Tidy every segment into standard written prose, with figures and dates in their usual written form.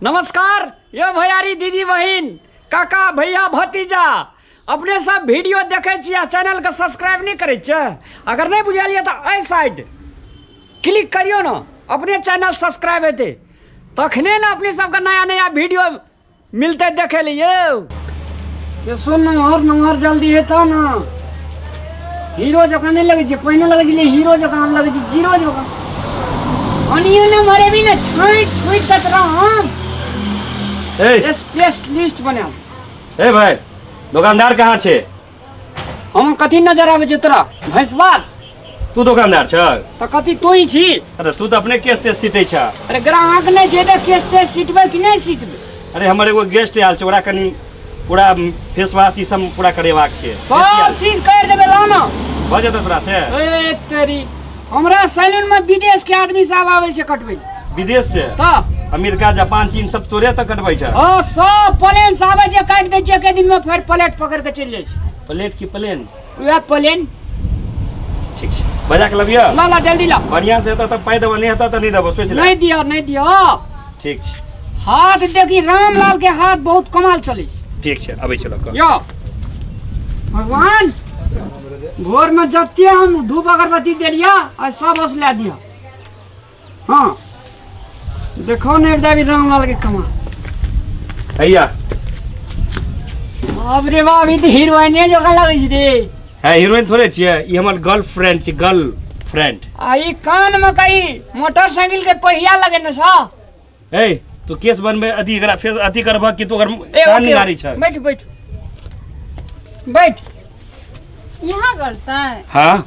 नमस्कार ये भैयारी दीदी बहिन काका भैया भतीजा, अपने सब वीडियो देखे छी आ चैनल के सब्सक्राइब नहीं करै छियै? अगर नहीं बुझल ये तऽ एहि साइड क्लिक करियौ ने, अपने चैनल सब्सक्राइब हेतै तखने ने अपने सबके नया नया वीडियो मिलते देखे लिए। ये सुन नमहर नमहर जल्दी हेतौ ने, हीरो जकाँ नहि लगै छै, पहिने लगै छलै हीरो जकाँ, आब लगै छै जीरो जकाँ। अनियो ने मरेबी ने छाँटि छुटि कऽ तोरा हम ए स्पेशलिस्ट बनायब। ए भाई, दोकानदार कहाँ छै? हम कथी नजर आबै छै तोरा भैंसबार? तू दोकानदार छ? तऽ कथी तू ही छी? अरे तू तऽ अपने केस तेस सीटै छ। अरे ग्राहक नहि छै तऽ केस तेस सीटबै कि नहि सीटबै? अरे हमर एगो गेस्ट आयल छै, ओकरा कनि पूरा फेस वॉश ई सब पूरा करेबाक छै। सब चीज कर देबै, लाउ ने। भऽ जेतौ तोरा से? ए तेरी, हमरा सैलून में विदेश के आदमी सब आबै छै कटबै। विदेश से? तऽ अमेरिका, जापान, चीन सब तोरे तऽ कटबै छै? हँ, सब प्लेन से आबै छै, काटि दै छै एके दिन में, फेर प्लेट पकड़ के चलि जाइ छै। प्लेट की प्लेन? वएह प्लेन। ठीक छै, बजा के लबिया। ला ला, जल्दी ला। बढ़िया से हेतौ तऽ पाइ देबो, नहि हेतौ तऽ नहि देबो, सोचि ले। नहीं दियो, नहीं दियो। ठीक छै। हाथ देखी, रामलाल के हाथ बहुत कमाल चलै छै। ठीक छै, अबै छै लऽ कऽ। यो भगवान, भोर में जते हम धूप अगरबत्ती देलिया आ सब हौसला दिया। हाँ देखो ने देवी रामलाल के कमाल। हैया। बाप रे बाप, ई तऽ हीरोइने जकाँ लगै छै रे। है, हीरोइन थोड़े छियै, ई हमर गर्लफ्रेंड छै, गर्लफ्रेंड। आ ई कान में कई मोटरसाइकिल के पहिया लगेने छ। ए तू केस बनबे अथी एकरा फेर अथी करबह कि तू अगर ए, कान ओके, निहारी छ। बैठ बैठ बैठ। यहाँ करता है? हाँ।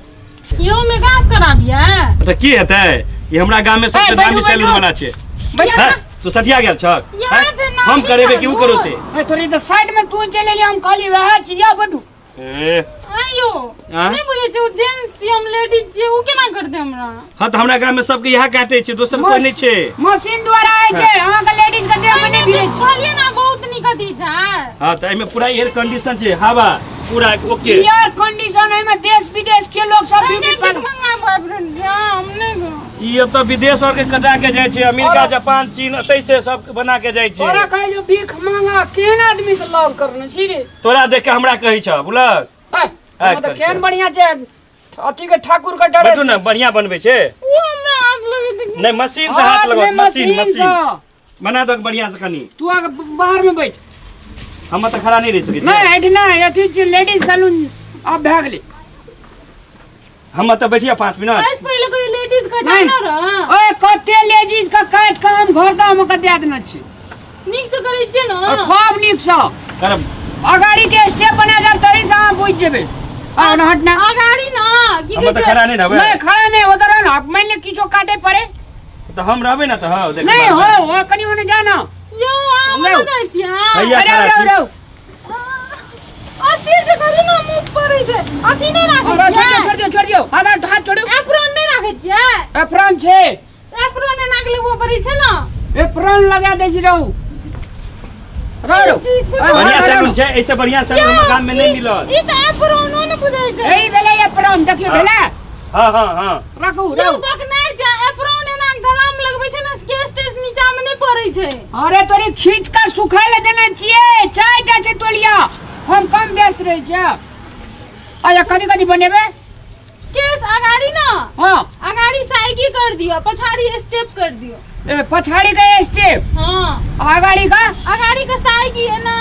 यो में घास करा दिया है। तऽ की हेतै, ई हमरा गाम में सबसे ए, बैठू, दामी सैलून बैठू। वाला छै। बैठ। हैं? तू सठिया गेल छक? यहाँ हैं? जे नामी हम करेबे कि उ सैलून। करौते? ए थोड़ी तऽ साइड में तू चलि एली, हम कहली वएह छी, या बैठू। ए आयो। हाँ? नहीं बुझे छै, उ जेंट्स छी, हम लेडीज छी, उ केना करते हमरा? हाँ तऽ हमरा गाम में सबके इएह काटे छै, दोसर कोई नहि छै। मशीन द्वारा होइ छै, अहाँके लेडीज के देह में नहि भिड़ै छै। कहलिए ना बहुत नीक अथी छै। हाँ तऽ एहिमे पूरा एयर कंडीशन छै, हवा पूरा ओके। एयर कंडीशन एहिमे देश विदेश के लोग सब नहीं, ब्यूटी भीख पार्लर मंगा बॉयफ्रेंड से, हाँ, हम नहीं करो। ई एतऽ विदेश और के कटा के जाइ छै, अमेरिका, और- जापान, चीन, एतै से सब बना के जाइ छै। तोरा कहे जो भीख मांगा केहन आदमी से लव करने छी रे? तोरा देख के हमरा कहै छ बुझलक? ए, ऐ, हम तऽ कर केहन छै। बढ़िया छै अथी के ठाकुर के ड्रेस। बैठू ने, बढ़िया बनबै छै। वो हमरा हाथ लगे तऽ नहि, मशीन से हाथ में लगत, मशीन मशीन से। बना दो बढ़िया से कनी। तू आगे बाहर में बैठ। हम तऽ खड़ा नहि रहि सकै छी। नहीं हट नहीं, अथी छै लेडीज सैलून आब भए गेलै। हम तऽ बैठिया 5 मिनट। बस पहिले कोई लेडीज कटा नहीं। ना रह। ओए कते लेडीज के काट के हम घर दाम के दे देने छी। नीक से करै छियै ने? और खूब नीक से करब। अगाड़ी के स्टेप बना देब तही से अहाँ बुझि जेबै। आ ना हट ना। अगाड़ी ना की हम कहै तऽ छै? खड़ा नहि रहबै। नहीं खड़ा नहीं, उधर ना मान ले किछो काटे पड़े तऽ हम रहबै ने तऽ हँ देख। नहीं हो हो कनी ओने जाना। यौ अहाँ लौ। मना जाइ छियै अहाँ? हैया अरे खड़ा रहो छी। रहो। अस्थिर से करू ना, मुँह पड़ै छै। अथी नहि राखै और छोड़ दियो, छियै? छोड़ दियो, छोड़ दियो, हाथ हाथ छोड़ियो। एप्रोन नहि राखै छियै? एप्रन छै। एप्रोन एना के लेबो पड़ै छै ने। एप्रन लगा दै छी। रहू रहू। जी, कुछ बढ़िया सैलून छै, ऐसे बढ़िया सैलून हमर गाम में नहीं मिलल। ई तऽ एप्रोनो ने बुझै छै। ए भेलै एप्रन, देखियो भेलै। हाँ हाँ हाँ। राखू यौ रहू। बकनार छै, एप्रोन एना गला में लगबै छै ने, केस तेस नीचा में नहि पड़ै छै। अरे तोरी खींच के सुखाय ले देने छियै, चारिटा छै तोलिया, हम कम व्यस्त रहै छियै। अच्छा कथी कथी बनेबै? केस अगाड़ी ना। हाँ। अगाड़ी साइकी कर दियो, पछाड़ी स्टेप कर दियो। ए पछाड़ी का स्टेप? हाँ। अगाड़ी का? अगाड़ी का साइकी एना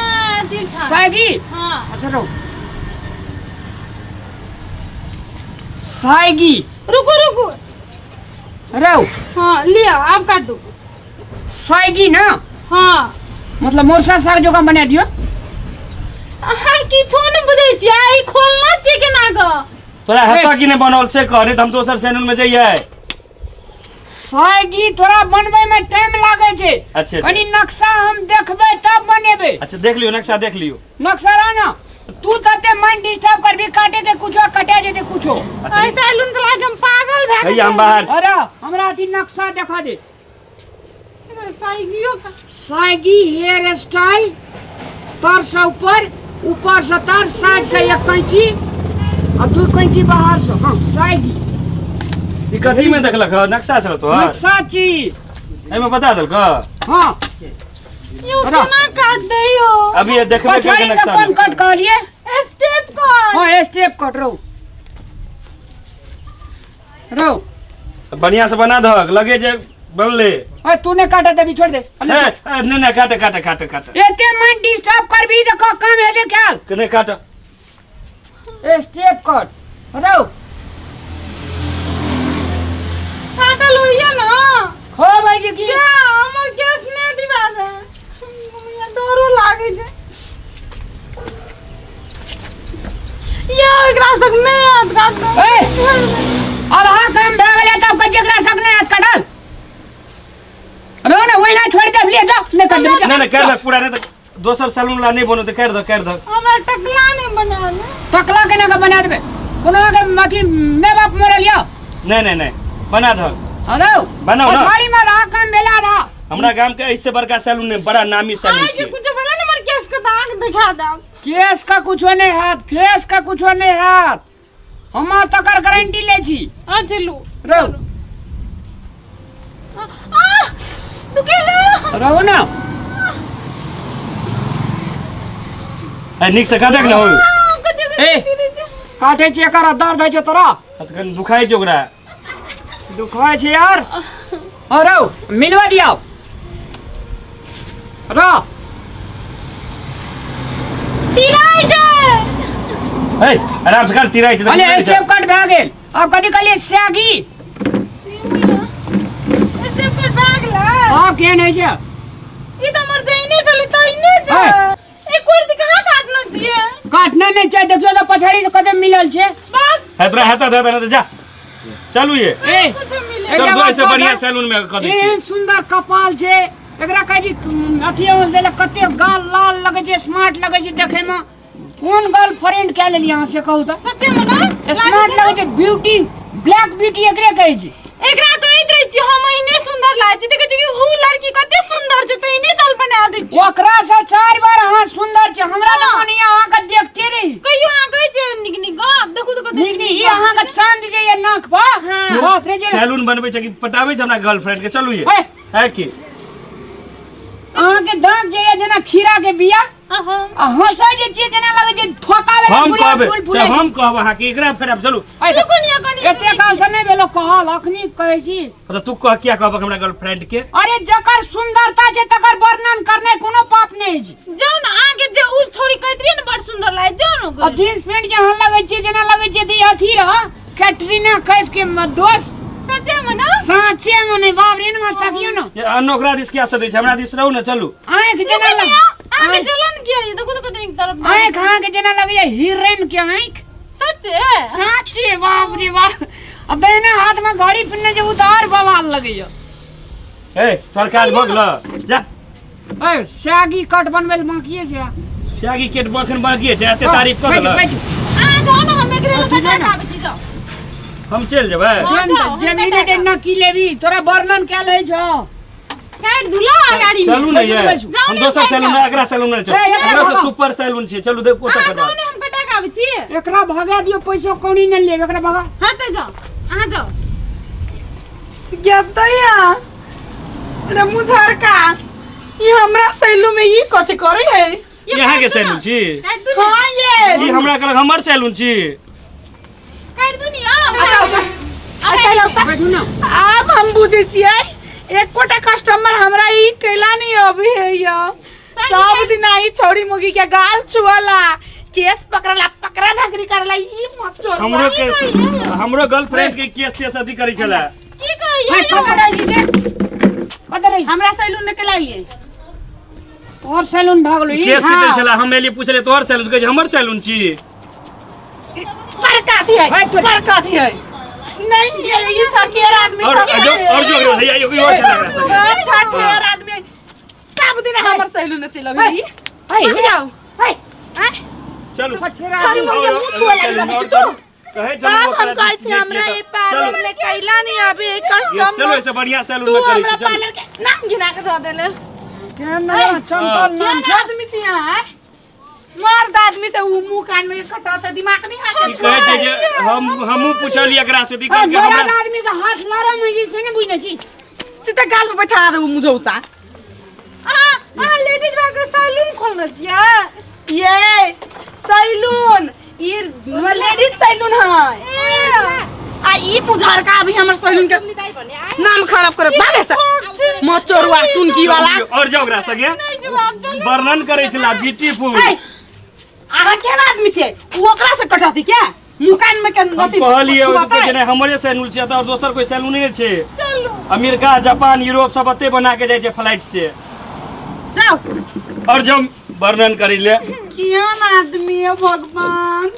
तिरछा। साइकी? हाँ। अच्छा रहो साइगी। रुको रुको रहो। हाँ लिया, आप काटो। साइगी ना? हाँ। मतलब मोरसा साग जोका बना दियो। अहाँ किछो नहि बुझै छियै, ई खोलना छियै केना कऽ? तोरा हेतऽ कि नहि बनल से कह, नहि तऽ हम दोसर सैलून में जइयै। साइगी तोरा बनबै में टाइम लागै छै। अच्छा, अच्छा। कनी नक्शा हम देखबै तब बनेबै। अच्छा देख लियौ, नक्शा देख लियौ। नक्शा रह ना, तू तते मन डिस्टर्ब करबी, काटे के कुछो कटा जेते कुछो। अच्छा। एहि सैलून से लाज हम पागल भए भैया हम बाहर। अरे हमरा अथी नक्शा देखा दे। साइगियो का साइगी हेयर स्टाइल, तर से ऊपर, ऊपर से तर, साइड से एक कैंची और दू कैंची बाहर से। हाँ साइगी। ई कथी में देखलक ह? नक्शा छल तोहर? नक्शा छी। एहिमे बता देलक? हाँ। यो केना काट दैयो अभी ये देखबे पछाड़ी के से कोन कट कहलिए? स्टेप कट। हां, स्टेप कट रो रो। बढ़िया से बना दहक लगे जे बनले। अरे तू ने काटा देबी, छोड़ दे। ए, नहीं नहीं, काटे काटे काटे काटे। एते मन डिस्टर्ब करबी त काम हेबे ख्याल। कने काट। स्टेप कट रो। काटल होइए ना। खो भाई जी की से हमर केस ने दिबा दे, हमरा डरो लागे छै। या एकरा सक नहीं हाथ काटलो। ए आधा काम भए गेलै तब कह जेकरा सक नहीं हाथ काटल। रो ना वही ना छोड़ दे, ले जा नहीं काट दे। नहीं नहीं, कर दे पूरा, नहीं तो दोसर सैलून ला नहीं बनो तो कर दे, कर दे। हमरा टकला नहीं बना ले। टकला केना के बना देबे? कोनो के अथी my बाप मरल यो। नहीं नहीं नहीं, बना दे। अरे बनाओ ना। पछाड़ी में रहा काम मेला रहा। हमरा गांव के ऐसे बड़का सैलून नहीं, बड़ा नामी सैलून आइ के छै। कुछ भेलै ने हमर केस के दाग दिखा दाम। केस का कुछो नहीं हाथ, फेस का कुछो नहीं हाथ, हम तकर गारंटी ले छी। अच्छा लू रो आ दुखेलो। रहो ना। ए निक से काटक ना हो। ए काटे छी एकर दर्द होइ छै तोरा। त कनि दुखाइ छै ओकरा। दुखाइ छै यार। अरे मिलवा दिया रो। तिराइ छै। ए आराम से कर, तिराइ छै। अरे स्टेप कट भए गेल। अब कथी कहलिए सैगी? स्टेप कट भए गेलै। आब केहन होइ छै? ई त हमर जइने छलै तइने छै। एक कुर्ती कहाँ काटना छियै? काटना नहीं छै, देखियो त पछाड़ी से कते मिलल छै। बाग है तोरा हेता दे दे, जा चलू ये। ए कुछ मिले। चल दो ऐसे बढ़िया सैलून में क दै छी। एहन सुंदर कपाल छै एकरा कहै छी अथी होस देले कते गाल लाल लगै छै, स्मार्ट लगै छै देखै में। कोन गर्लफ्रेंड कए लेलियै अहाँ से कहू त? सच्चे में ना स्मार्ट लगै छै, ब्यूटी ब्लैक ब्यूटी एकरे कहै छै। एकरा कहैत रहै छी हम एहने सुंदर लागै छी, देखै छी कि उ लड़की कते सुंदर छै त एहने चल बना दै छी। ओकरा से 4 बार अहाँ सुंदर छै, हमरा त मन ये अहाँ के देखते रही। कहियो अहाँ कहै छियै नीक नीक गप, देखू त कते नीक नीक ई अहाँ के चांद जे ये नाक पर। हां बाप रे जे सैलून बनबै छै कि पटाबै छै हमरा गर्लफ्रेंड के। चलू ये ए है की अहाँ के दांत जे ये जेना खीरा के बिया आ हंसै जे छियै जेना लगै छै ठोका वाला हम गुलाब कहबै फूल फूलै। हम कहब अहाँ के एकरा फेर आब चलू। रुकू ने कनी, एते काल से नहीं भेलो कहल, अखनी कहै छी। तऽ तू कह किया कहबक हमरा गर्लफ्रेंड के? अरे जकर सुंदरता छै तकर वर्णन करनाइ कोनो पाप नहीं छै। जाउ ने अहाँ के जे उ छोरी कहैत रहियै ने बड़ सुंदर लागै, जाउ ने आ ओकरे। जींस पेंट के अहाँ लगै छियै जेना लगै छियै दी अथी रह कैटरीना कैफ के दोस्त। सच्चे में ना? साचे में नहीं बाप रे, न तकियो न। ये अन्न ओकरा दिस किया सदै छै, हमरा दिस रहू ने चलू। आँख जेना रुकू लग ने, अहाँ के जलन किया ये? देखू तो कते नीक तरफ। आँख अहाँ के जेना लगैया हिरन के आँख। सच्चे? साचे बाप रे बाप। अब दाहिना हाथ में घड़ी पिन्ने जे उतार बवाल लगैया। ए तोहर काज भऽ गेल, जा। ए सागी कट बनबै लए बाकिए छै। सागी केट बखन बाकिए छै, एते तारीफ कऽ देलक। बैठ अहाँ जाउ ने, हम एकरे लए कटा के आबै छी, जाउ। हम चलि जेबै। हाँ, जाउ, हम जे कटा नहीं के दे ना की लेबी, तोरा वर्णन कयल है छौ। काटि दुला गाड़ी में। चलू ने ये, बैसू, बैसू। हम दोसर सैलून में, एकरा सैलून में चलू। ए, एकरा एकरा से भगा। सुपर सैलून छै, चलू देखो अहाँ तकर जाउ बाद। ने, हम कटा के आबै छी। एकरा भगा दियो, पैसो कौड़ी नहीं लेब, एकरा भगा। हाँ तऽ जाउ, अहाँ जाउ। गेतैया रे मुझरका, ई हमरा सैलून में ई कथी करे है? ये यहाँ के काटि दू सैलून ने। छी? काटि दू ने। हाँ ये ई हमरा कहलक हमर सैलून छी। काटि दू ने, आउ। अच्छा, बैठू ना। आब हम बुझे छियै एकोटा कस्टमर हमरा ई कैला नहीं अभी है यो। सब दिन आई छौड़ी मुगी के गाल छुअला, केस पकड़ला, पकड़ा धकरी करला, ई मत चोर। हमरो के हमरो गर्लफ्रेंड के केस तेस अथी करै छला। की कहैया? ए, कतऽ रहै छी देख, कतऽ रहै? हमरा सैलून में कैला ये तोहर सैलून भऽ गेलो ई? केस हाँ। सीधे छला, हम एलियै पुछले तोहर सैलून, कहै छै हमर सैलून छी। बड़का थी है, है तोरी। बड़का थी है। नहीं ये ई ठकेर आदमी, और ठकेर जो और जो हैया यो और छला एकरा संगे। हाँ, ठकेर आदमी सब दिन हमर सैलून में चलबी। है, है, जाओ। है। चलू। छोरी मुगी मुंह छुआ लागि और तू। कहै चलू तब ओकरा हम कहै दिस छी हमरा देखिए ई तऽ। पार्लर चलू। में कैला नहीं अभी ये चलो कस्टमर। ऐसे बढ़िया सैलून तू में करै हमरा छी चलू। पार्लर के नाम गिना के दऽ देले। केहन नया चंचल नाम केहन छै। आदमी छी अहाँ? मर्द आदमी से उ मुंह कान में खटाता दिमाग नहीं हाथ ई कहै छै जे हम हमहूँ पुछलियै एकरा से ए, दिक्कत के मरद हमरा आदमी के हाथ लरम होइ छै से नहि बुझने छी। सीधा गाल पे बैठा दे उ मुझौता। अहाँ अहाँ लेडीज खोलने छियै ये सैलून ई लेडीज सैलून है आ ई पुझारका अभी हमर सैलून के नाम खराब करे भागे से मचोरुआ टुनकी वाला और जाओ ओकरा संगे वर्णन करै छला ब्यूटीफुल ए, अहाँ केहन आदमी छियै उ ओकरा से कटती क्या मुँह कान में के हम अथी कहलियै ओ छुअतै? कहै छै नहि हमरे सैलून छै एतऽ और दोसर कोई सैलून नहि छै अमेरिका जापान यूरोप सब एते बना के जाइ छै फ्लाइट से जाओ और जो वर्णन करी ले केहन आदमी है भगवान।